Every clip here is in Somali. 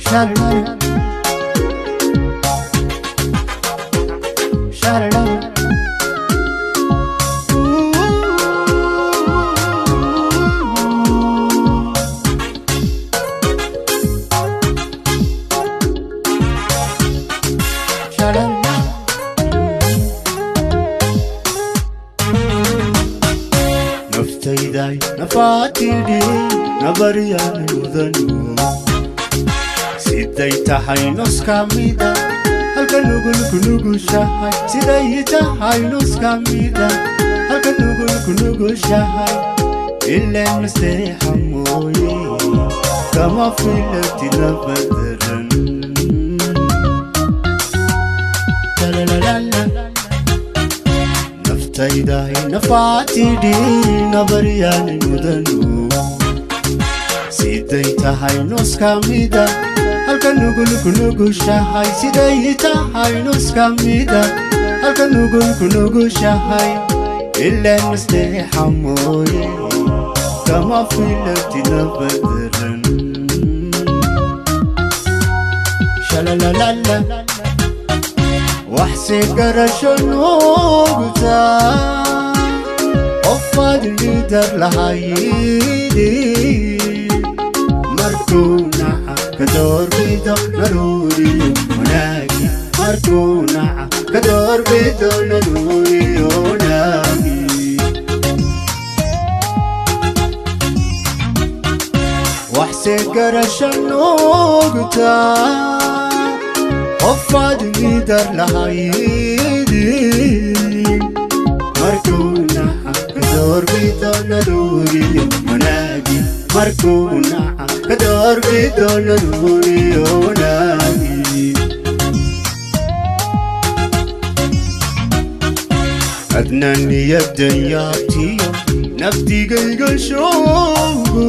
Sha-la-la. Sha-la-la. Ooh. Sha-la-la. Naftayday nafaatidhi nabaryaal mudanu, siday tahay nus ka mida halka nugul ku nugushahay, siday tahay nus ka mida halka nugul ku nugushahay, ileen nasteexa mooye kama filati nabadaran. Lalalala. Naftayday nafaatidhi nabaryaal mudanu, siday tahay nus ka mida halka nugul ku nugushahay, siday tahay nus ka mida halka nugul ku nugushahay, ileen nasteexa mooye kama filati nabadaran. Shalalalala. Waxse garasho nuugtaa qofaad liidar lahaydi, markuu naca ka doorbido naruuriyo wanaagi, markuu naca ka doorbido naruuriyo wanaagi. Waxse garasho nuugtaa qofaad liidar lahaydi, markuu naca ka doorbido naruuriyo wanaagi, markuu naca ka doorbido naruuriyo wanaagi. Adna niyadan yaabtiyo naftigayga shoogo,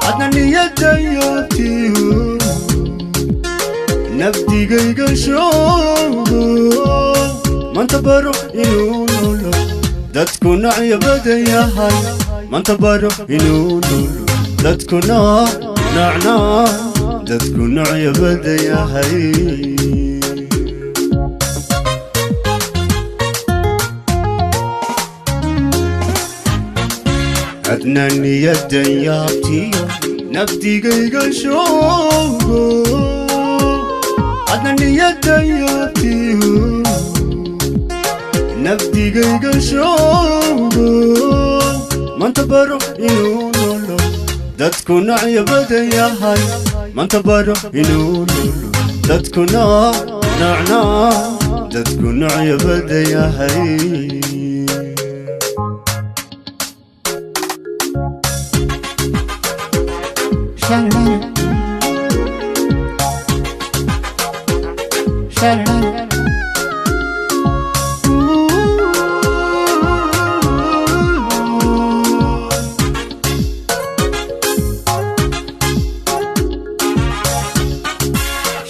adna niyadan yaabtiyo naftigayga shoogo, manta baro inuu nolo dadku nocyo badan yahay, manta baro inuu nolo dadku nooc nooc dadku nocyo badan yahay. Adna niyadan yaabtiyo naftigayga shoogo, adna niyadan yaabtiyo naftigayga shoogo, manta baro inuu nolo dadku nocyo badan yahay, manta baro inuu nolo dadku nooc nooc dadku nocyo badan yahay. Sha-la-la. Sha-la-la. Ooh.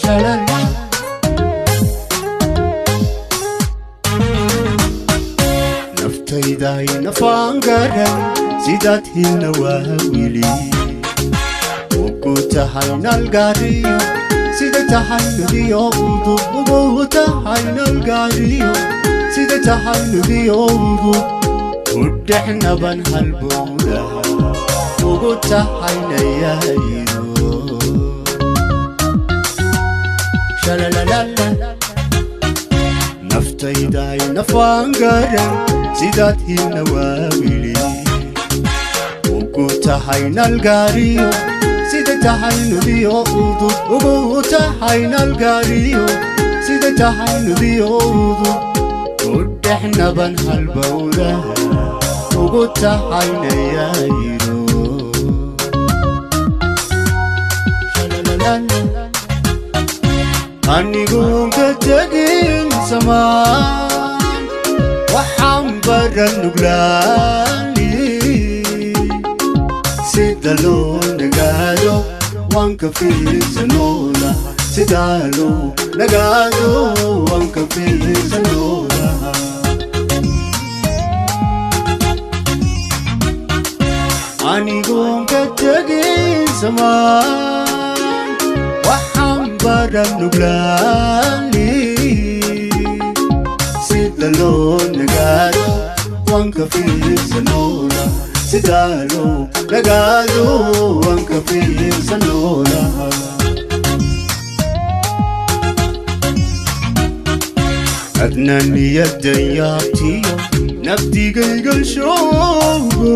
Sha-la-la. Naftayday nafaan garan sidaad hilna waa wili ugu tahay nalgaariyo, sida tahay nudiyo udub, ugu tahay nalgaariyo sida tahay nudiyo udub, ku dhex naban halbowlaha ugu tahay nayaydo. Shalalalala. Naftayday nafaan garan sidaad hilna waa wili ugu tahay nalgaariyo, sida tahay nudiyo udub, ugu tahay nalgaariyo sida tahay nudiyo udub, ku dhex naban halbowlaha ugu tahay nayaydo. Shalalalala. Anigoon ka tegin samaan waxaan baran nuglaani, sida loo nagaado waan ka fiirsanoodaha, sida loo nagaado waan ka fiirsanoodaha. Anigoon ka tegin samaan Daran nuglaali sida loo nagaado waan ka fiirsanoona, sida loo nagaado waan ka fiirsanoona. Adna niyaddan yaabtiyo naftigayga shoogo,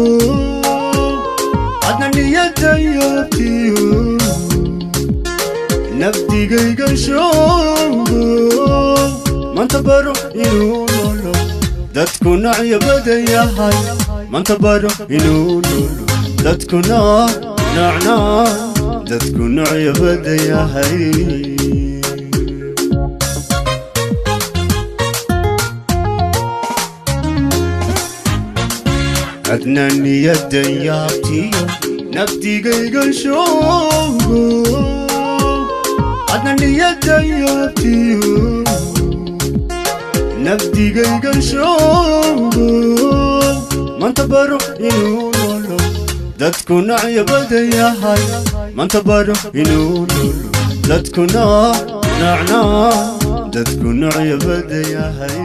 adna niyaddan yaabtiyo naftigayga shoogo. Manta baro inuu nolo dadku nacyo badan yahay, manta baro inuu nolo dadku nacnaa, dadku nacyo badan yahay. Adna niyaddan yaabtiyo naftigayga shoogo, adna niyaddan yaabtiyo naftigayga shoogo. Manta baro inuu nolo dadku nacyo badan yahay, manta baro inuu nolo dadku nacnaa, dadku nacyo badan yahay.